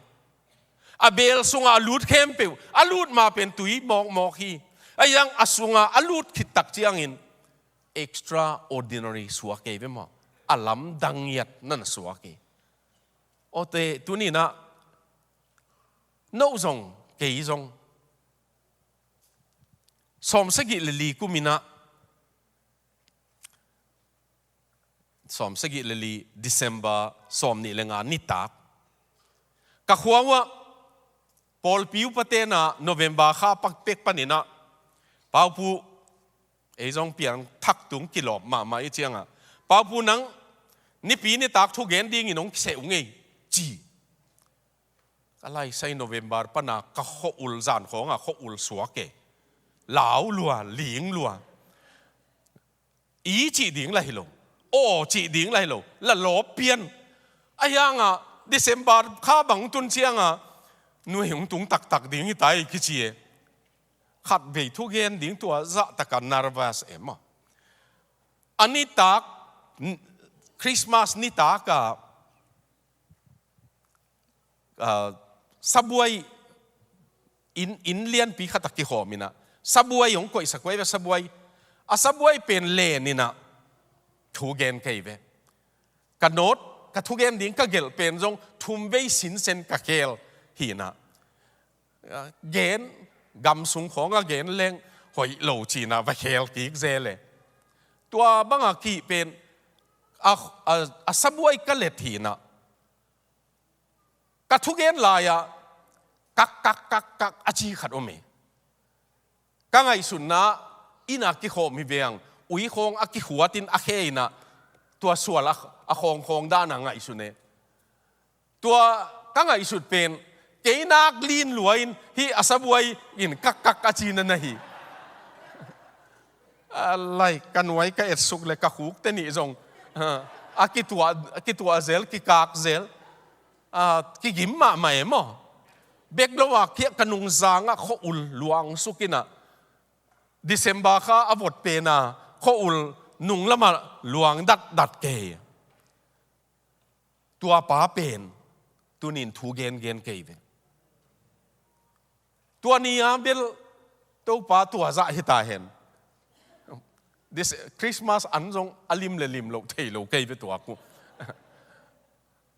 A beel sungah a lut khempeuh, a lut ma pen tui mawkmawk hi. A hiang a sungah a lut khit tak ciangin extraordinary suak hi ve maw. A lamdang ngiat na na suak hi. Awte, tuni-in ah no zong, kei zong, sawmsagih le li kum in ah, sawmsagih le li December sawmnih le nga nitak, ka khua uh ah pawlpi upate in ah November kha pak pek panin ah, Paupu, ei zong piangthak tung kilawp mahmah i ciangah, Paupu, nang nipi nitak thugen dingin hong kiseh ung ei, ci. Ka laisai November pana ka khua-ul, zan khawngah khua-ul suak e. Lau lua, ling lua. I cih ding lah hi lo, aw cih ding lah hi lo, la lawp pian. A hiangah December kha bang tun ciangah nuai hong tung taktak ding hi ta hi kici e. Khatvei thugen ding tua zahtakah nervous e maw. A nitak, n-, Christmas nitakah, ah, sabuai, inn, inn lianpi khatah kikhawm in ah, sabuai hong koihsak uh hi ve, sabuai. A sabuai pen len in ah thugen kei ve. Ka note, ka thugen ding ka gelh pen zong thumvei sinsen ka khel hi in ah, ah, gen, gamsung khawngah gen leng hoih lo ci-in ah va khel kik zel e. Tua bangah kih pen a, a, a sabuai ka let hi in ah, ka thugen lai-ah kak, kak, kak, kak a ci khat om e. Ka ngaihsutna inn ah kikhawm hi veng, ui khawng a kikhuat in a khe in ah, tua sual a, a khawngkhawng dan a ngaihsun e. Tua ka ngaihsut pen Kei nak lin lua in hih a sabuai in kak kak a cina na hi. A lai, ka nuai ka etsuk le ka khukte nih zong, a, a kituah, a kituah zel, kikak zel, a, kigim mahmah e maw. Bek lo a kiah ka nungzangah khua-ul luang suk inah, December kha a vot pena khua-ul nunglamah luang datdat kei. Tua pa pen tunin thu gengen kei ve. Tua ni-a bel Topa tua zah hita hen. This Christmas an zong a lim le lim loh thei lo kei ve tua ku.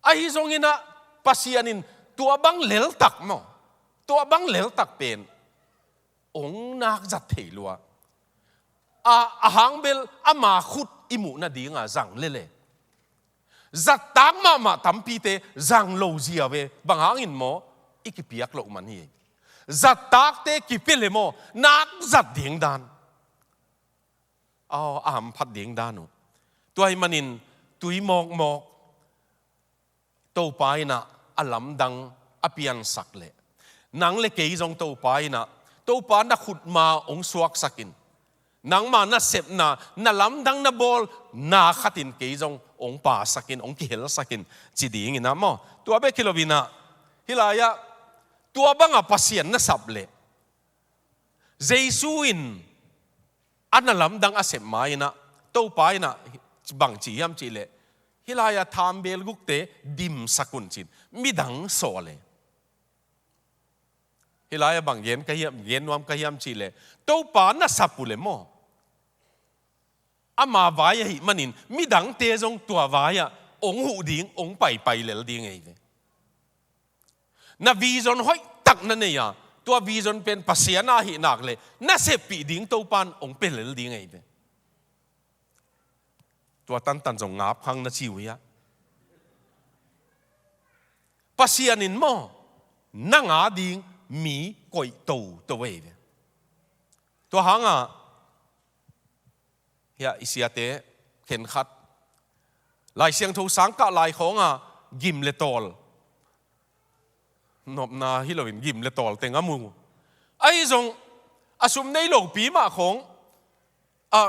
Ahi zongin ah Pasian in tua bang leltak maw, tua bang leltak pen ong nak zat thei lua. A, a hang bel ama khut i muh nadinga zang lele. Zattak mahmah tampite zang lo zia ve, bang hangin maw, i kipiak loh man hi. Zattakte kipia le maw, nak zat ding dan. Aw, a hamphat ding dan uh. Tua ahih manin tui mawkmawk Topa inah a lamdang a piansak leh, nang le kei zong Topa inah, Topa na khutma ong suaksakin, nangma na sepna, na lamdang na bawl na khatin kei zong ong pasakin, ong kihelsakin ci dingin ah maw. Tua bek hi loinah, hih lai-ah tua banga Pasian na sap leh, Jesu in a na lamdang a sep ma-inah, Topa inah bang ci hiam cihleh, hih lai-ah thambel gukte dimsak un cin, midang sawl e. Hih lai-ah bang gen ka hiam, gen nuam ka hiam cihleh, Topa na sap uh le maw, ama vai ahih manin midangte zong tua vai-ah ong huh ding, ong paipai lel ding ei ve. Na vision hoihtak na nei a, tua vision pen Pasian a ahih nak leh na seppih ding Topan ong pia lel ding ei ve. Tua tantan zong ngap khang na ci uh hiah. Pasian in maw, nang a ding mi koih toto ei ve. Tua hangah hiah i siate khenkhat Lai Siangtho sang kah lai khawnga gim le tawl, nopna hi loin gim le tawl teng a mu. Ahi zong a sum nei lopi mah khawng, a,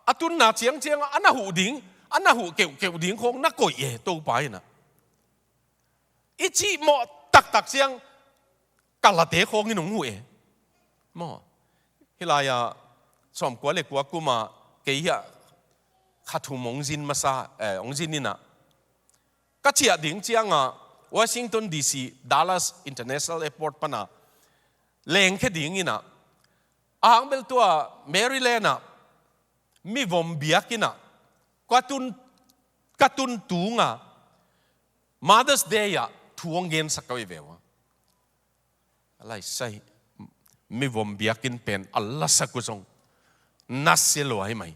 a tunna ciangciang a na huh ding, a na huh keuhkeuh ding khawng na koih e, Topa inah. I cihmawh taktak ciang kalate khawngin hong huh e. Maw. Hih lai-ah sawmkua le kua kuma kei hiah kha thum hong zin masa, eh, hong zin inah, ka ciah ding cianga Washington D C Dallas International Airport pana lengkhia ding inah, a hang bel tua Maryland ah mivom biakinn ah ka tun, ka tun tunga Mother's Day ah thu hong gensak ka hi ve ua. A laisai, mivom biakinn pen a lasak uh zong nasia lua hi mai.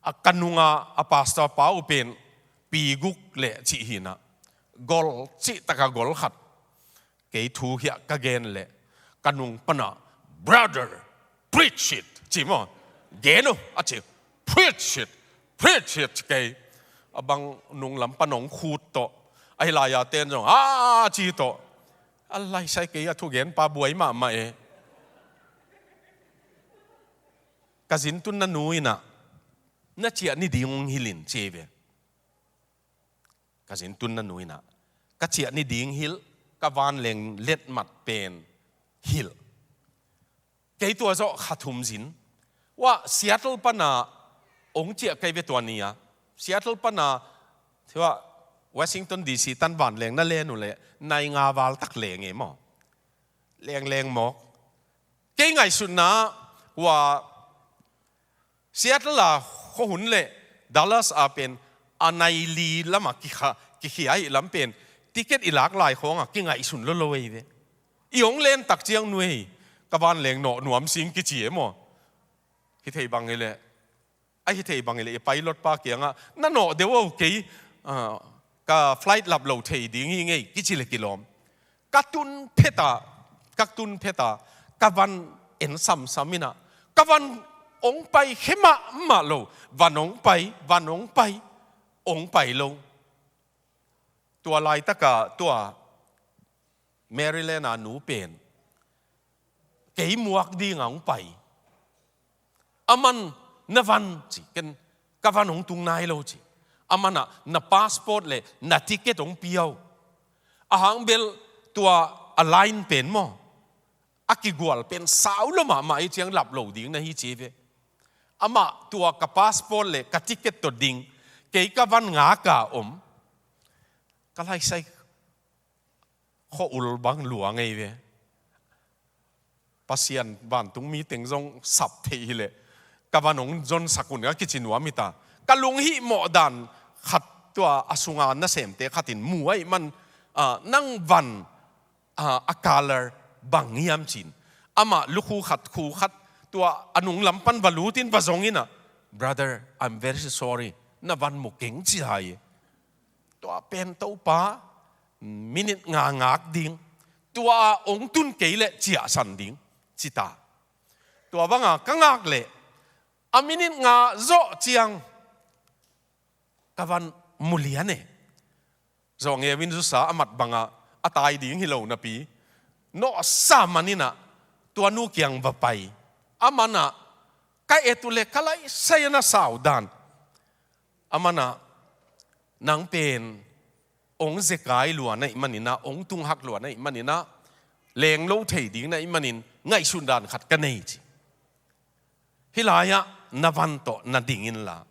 A ka nunga a pastor pa uh pen pi guk le cih hinah, gol cih taka gol khat. Kei thu hiah ka gen leh ka nung pana, "Brother, preach it," ci maw. "Gen uh," a ci. "Preach it, preach it," ci kei. A bang nunglam pan hong khut tawh, ahi lai-a ten zong, "A," ci tawh. A laisai kei a thugenpa buai mahmah e. Ka zin tunna nu inah, "Na ciah ni ding hong hilh in," ci ve. Ka zin tunna nu inah, "Ka ciah ni ding hilh, ka vanleng letmat pen hilh." Kei tua zawh kha thum zin. Ua, Seattle pana hong ciah kei ve tua ni-a. Seattle pana, tua Washington D C tan vanleng na len uh leh nai nga val tak leng e maw. Lengleng mawk. Kei ngaihsutna ua, Seattle a khuahun le Dallas a pen a nai li lamah kikha, kikhia ahih lam pen ticket i lak lai khawngah kingaihsun lolo ei ve. I hong len tak ciang, "Nu ei, ka vanleng nawh nuam sing," kici e maw. Hi thei bang hi leh, a hi thei bang hi leh i pilot pa kiangah, "Na nawh deuh o, kei, ah, ka flight lap lo thei ding hi ngei," kici le kilawm. Ka tun pheta, ka tun pheta, ka van en samsam inah, ka van hong pai khe mahmah lo, van hong pai, van hong pai, hong pai lo. Tua laitaka tua Maryland a nu pen kei muak dinga hong pai. Aman, "Na van," ci, ken ka van hong tung nai lo, ci. Aman ah, "Na passport le na ticket hong pia o. Ahang bel tua a line pen maw, a kigual pen sau lo mahmah hi ciang lap lo ding na hi," ci ve. Amah, "Tua ka passport le ka ticket tawh ding, kei ka van ngak a om." Ka laisai khua ul bang lua ngei ve. Pasian vantungmi teng zong sap thei hileh ka van hong zonsak un a kici nuam hi ta. Ka lunghimawh dan khat, tua a sunga nasemte khat in mu ahih man, ah, "Nang van, ah, a color bang hiam?" ci-in. Amah lukhu khat, khu khat, tua a nunglam pan va lut in va zong in ah, "Brother, I'm very sorry. Na van mu keng," ci lai. Tua pen Topa, minute nga ngak ding, tua hong tun kei leh ciahsan ding, ci ta. Tua banga ka ngak leh, a minute nga zawh ciang ka van mu lian e. Zawh ngeuvin zusa, a mat banga a tai ding hi lo napi, nawhsa man in ah tua nu kiang va pai. Aman ah ka et uh leh ka laisai a na sau dan. Aman ah, "Nang pen hong zekai lua na hih manin ah, hong tunghak lua na hih manin ah, leng lo thei ding na hih manin ngaihsun dan khat ka nei," ci. "Hih lai-ah na van tawh na ding inla,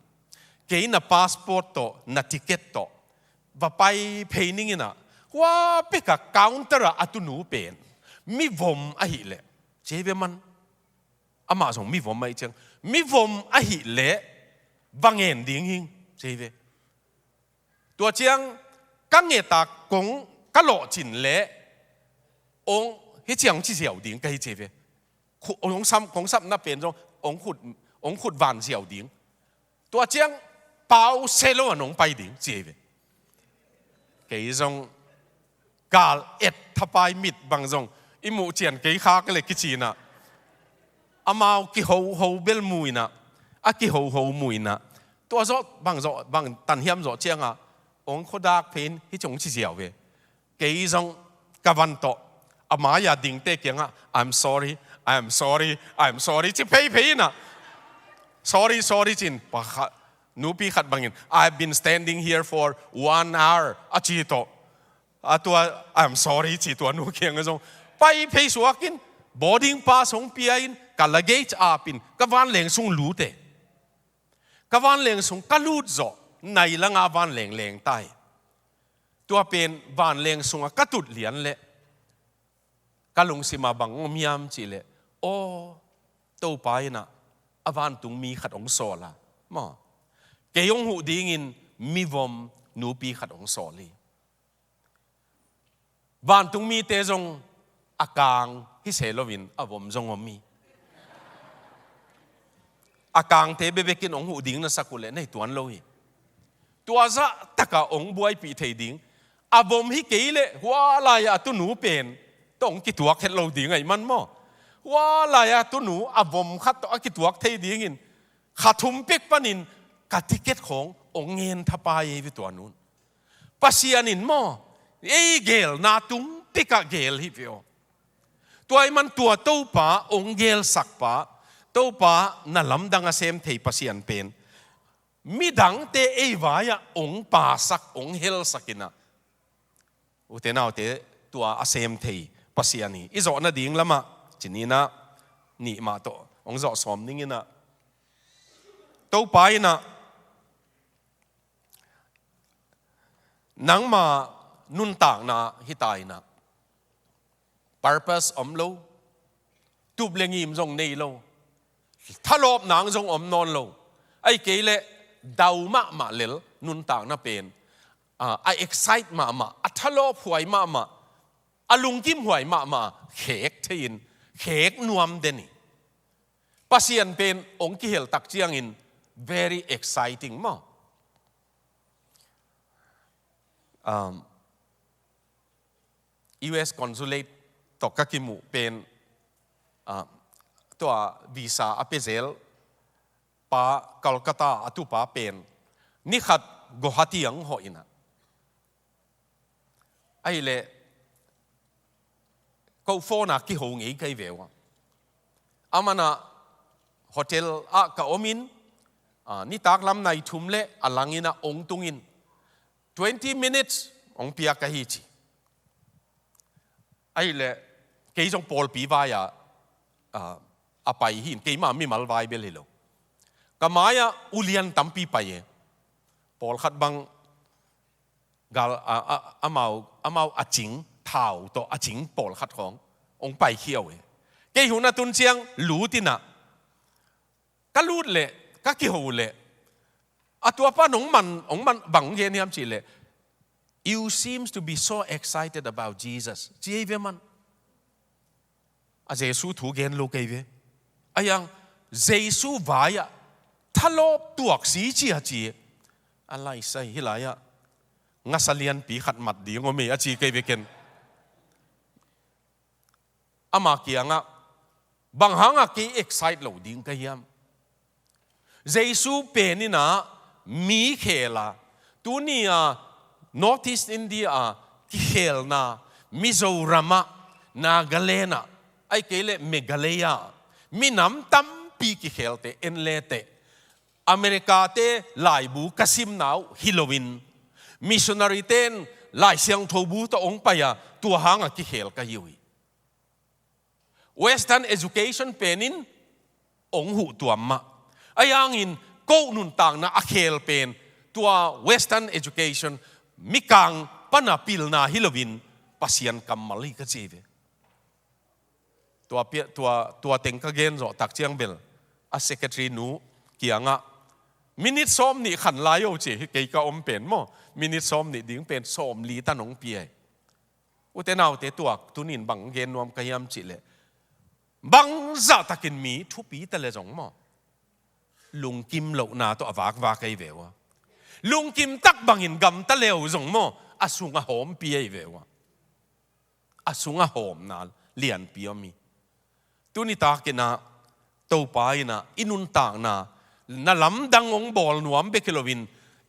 kei na passport tawh, na ticket tawh va pai phei ning in ah, hua peka counter ah a tunu pen mivom ahih leh," ci ve man. Amah zong mivom ahih ciang, "Mivom ahih leh va ngen ding hing," ci ve. "Tua ciang ka nget a kong ka lawhcin leh, hong hih ciang ci ziau ding ka hi," ci ve. Khu-, hong sam, kong sapna pen zong hong khut, hong khut van ziau ding. "Tua ciang pau se lo a nong pai ding," ci ve. Kei zong gal et thapai mit bang zong i muh cian kei khak le kici in ah, amau kihoho bel mu in ah, a kihoho mu in ah, tua zawh bang zawh, bang tanhiam zawh cianga hong khuadak phein hih ciang ci ziau ve. Kei zong ka van tawh a mai-a dingte kiangah, "I'm sorry, I'm sorry, I'm sorry," ci pheiphei in ah, "Sorry, sorry," ci-in, pakhat, nupi khat bangin, "I've been standing here for one hour," a ci tawh, a tua, "I'm sorry," ci tua nu kiangah zong pai phei suak in, boarding pass hong pia in, ka luggage ap in, ka vanleng sung lut e. Ka vanleng sung ka lut zawh, nai langa vanleng leng ta hi. Tua pen vanleng sungah ka tut lian leh ka lungsima bang om hiam cih leh, aw, Topa in ah a vantungmi khat hong sawl a, maw, kei hong huh dingin mivom nupi khat hong sawl hi. Vantungmite zong a kang hi se loin a vom zong om hi. A kangte bekbekin hong huh ding na sak uh leh na hi tuan lo hi. Tua zah takah hong buaipih thei ding. A vom hi kei leh hua lai-ah a tunu pen tawh hong kituak het lo ding ahih man maw. Hua lai-ah a tunu a vom khat tawh a kituak thei dingin kha thum pek panin ka ticket khawng hong ngen thapai ei ve tua nun. Pasian in maw, ei gelna tung pekah gel hi ve aw. Tua ahih man tua Topa hong gelsakpa, Topa na lamdang a sem thei Pasian pen midangte ei vai-ah hong pasak, hong helsak in ah, ute naute, tua a sem thei Pasian hi. I zawh nading lamah ci ni in ah, nih mah tawh hong zawh sawm ning in ah, Topa in ah nangma nuntakna hi ta in ah, purpose om lo, tup le ngim zong nei lo, thalawp nang zong om nawn lo. Ahih kei leh dau mahmah lel nuntakna pen, a, a excite mahmah, a thalawp huai mahmah, a lungkim huai mahmah, khek thei-in, khek nuam den hi. Pasian pen hong kihel tak ciangin very exciting maw. Um, U S Consulate tawh ka kimuh pen, ah, tua visa a pia zel pa, Calcutta a tupa pen, ni khat Guwahati ang hawh in ah, ahih leh ko phone a kiho ngei kei ve ua. Aman ah hotel ah ka om in, ah, nitak lam nai thum le a langin ah ong tung in, twenty minutes ong piak ka hi ci. Ahih leh kei zong pawlpi vai ah, ah, a pai hi in, keima mimal vai bel hi lo. Ka mai ah ulian tampi pai e. Pawlkhat bang gal, a, a, amau, amau a cing, thau tawh a cing pawlkhat khawng ong pai khia uh e. Kei hun a tun ciang lut in ah, ka lut leh, ka kiho leh, a tua pan ong man, ong man bang gen hiam cih leh, "You seems to be so excited about Jesus," ci ei ve man. A Jesu thu gen lo kei ve. A yang Jesu vai ah thalawp tuak si ci a ci. A lai sai hi lai ah ngasa lianpi khat mat ding om e a ci kei ve ken. Ama kiangah, "Bang hangah kei excite lo ding ka hiam? Jesu pen in ah mi khel a, tuni a North East India a kikhelna, Mizoram ah, Nagaland ah, ahih kei leh Meghalaya ah, minam tampi kikhelte en leteh, America-te laibu ka simna uh hi loin, missionary-te in Lai Siangtho bu tawh ong pai a, tua hangah kikhel ka hi uh hi. Western education pen in ong huh tuam mah. Ahi hangin ko nuntakna a khel pen tua Western education, mikang pan a pilna hi loin Pasian kammal hi ka ci ve." Tua pia, tua, tua teng ka gen zawh tak ciang bel a secretary nu kiangah, "Minute sawm nih khan lai o," ci hi. Kei ka om pen maw, minute sawm nih ding pen sawm li tan ong pia hi. Ute naute, tua tunin bang gen nuam ka hiam cih leh, bang zahtakin mi thupi ta le zong maw, lungkim lohna tawh a vakvak ei ve ua. Lungkim tak bangin gamta le uh zong maw, a sung a hawmpi ei ve ua. A sung a hawmna lianpi om hi. Tuni takin ah Topa in ah i nuntakna, na lamdang ong bawl nuam bek hi loin,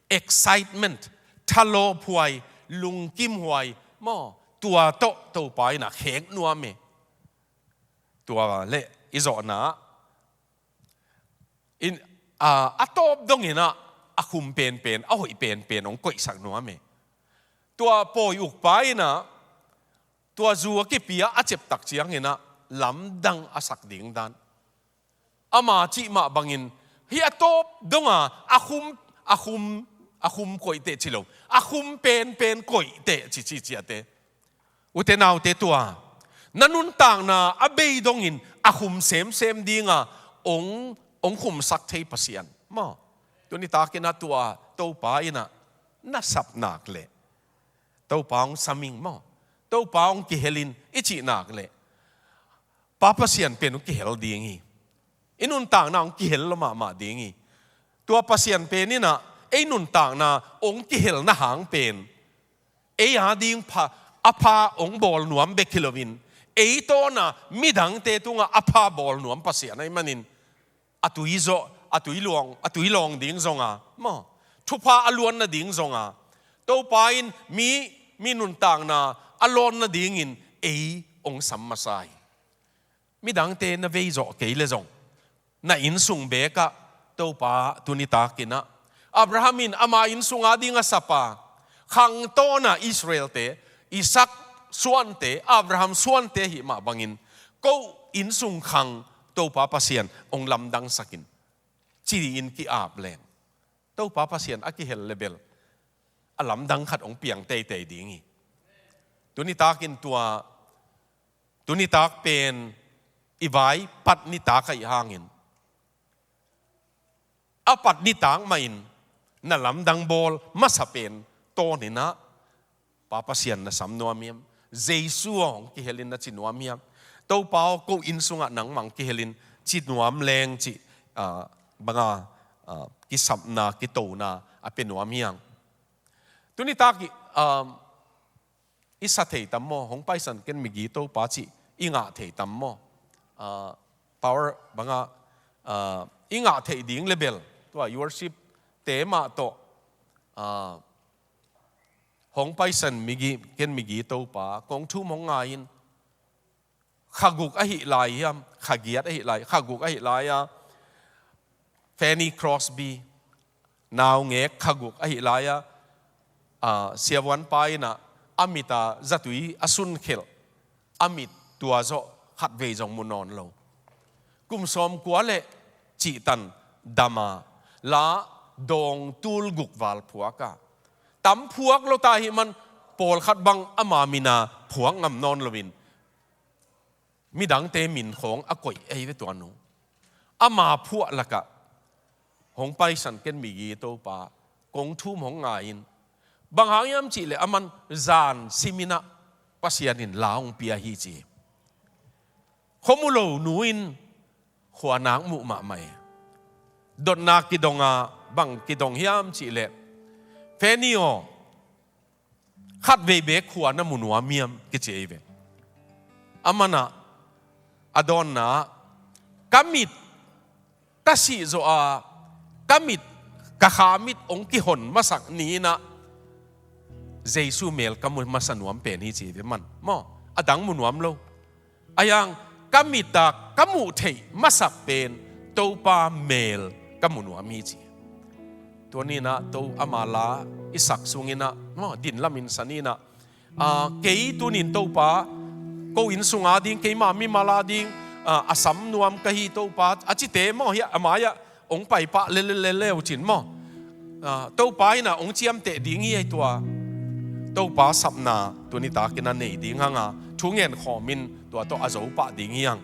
excitement, thalawphuai, lungkimhuai maw, tua tawh Topa in ah khek nuam e. Tua leh i zawhna in, a, a tawp dongin ah a khum penpen, a hoih penpen ong koihsak nuam e. Tua pawi ukpa in ah tua zu a kipia a cep tak ciangin ah lamdang a sak ding dan. Ama cih mah bangin, hih a tawp donga a khum, a khum, a khum koihteh ci lo, a khum penpen koihteh ci, ci, ciate. Ute naute, tua na nuntakna a bei dongin a khum semsem dinga ong, ong khumsak thei Pasian maw, tuni takin ah tua Topa in ah na sap nak leh, Topa ong sam ing maw, Topa ong kihel in i cih nak leh, Pa Pasian pen ong kihel ding hi. I nuntakna ong kihel lo mahmah ding hi. Tua Pasian pen in ah ei nuntakna ong kihelna hang pen ei a ding pha, a pha ong bawl nuam bek hi loin, ei tawna midangte tungah a pha bawl nuam Pasian ahih manin, a tui zawh, a tui luang, a tui lawng ding zonga maw, thupha a luanna ding zonga, Topa in mi, mi nuntakna a lawnna dingin ei ong sam masa hi. Midangte na vei zawh kei leh zong, na innsung bekah Topa tuni takin ah, Abraham in ama innsung a ding a sap a, khang tawna Israelte, Isaac suante, Abraham suante ahih mah bangin, ko innsung khang Topa Pasian ong lamdangsak in, ci-in ki-ap leng, Topa Pasian a kihel leh bel a lamdang khat ong piang teitei ding hi. Tuni takin tua, tuni tak pen i vai pat nitak ahih hangin, a pat nitak mahin na lamdang bawl masa pen tawnin ah, Pa Pasian na sam nuam hiam? Jesu aw, hong kihel in na ci nuam hiam? Topa aw, ko innsungah nangmah hong kihel in ci nuam leng cih, ah, banga, ah, kisapna, kitona a pia nuam hiam? Tuni tak i, ah, i sa thei tam maw? Hong Paisan Ken Migi Topa cih i ngah thei tam maw? Ah, power banga, ah, i ngah theih ding leh bel tua worship te mah tawh, ah, Hong Paisan Migi, Ken Migi Topa, kong thum hong ngai in, kha guk ahi lai hiam, kha giat ahi lai, kha guk ahi lai a, Fanny Crosby, naungek kha guk ahi lai a, a, siavuanpa in a, a mit a zatui a sun khelh, a mit tua zawh khatvei zong mu nawn lo. Kum sawmkua le cihtan dam a, la dawng tul guk val phuak a, tam phuak lo ta hi man, pawlkhat bang ama min a phuak ngam nawn loin, midangte min khawng a koih ei ve tua nu. Ama phuah lakah hong paisan ken migi Topa, kong thum hong ngai in. Bang hang hiam cihleh aman zan simin a Pasian in la hong pia hi ci. Khuamu lo nu in khua nak muh mahmah e. Dotna kidong a, bang kidong hiam cihleh, Fanny aw, khatvei bek khua na mu nuam hiam kici ei ve. Aman a, a dawnna ah, ka mit ka sih zawh a, ka mit, ka kha mit hong kihon masak ni in a, Jesu mel ka mu masa nuam pen hi ci ei ve man. Maw, a dang mu nuam lo. A yang, ka mit a ka muh theih masak pen Topa mel ka mu nuam hi ci. Tua ni in a, to ama la i sak sung in a, maw, din lamin sa ni in a, a, kei tunin Topa, ko inn sung a ding, keima mimal a ding, a, a sam nuam ka hi Topa, a cite maw, hi a, a mai ah hong pai pah lel lel lel leu cin maw. A, Topa in a hong ciamteh ding hi ei tua. Topa sapna tuni takin a nei ding hang a, thu ngen khawmin tua tawh a zo pah ding hi hang.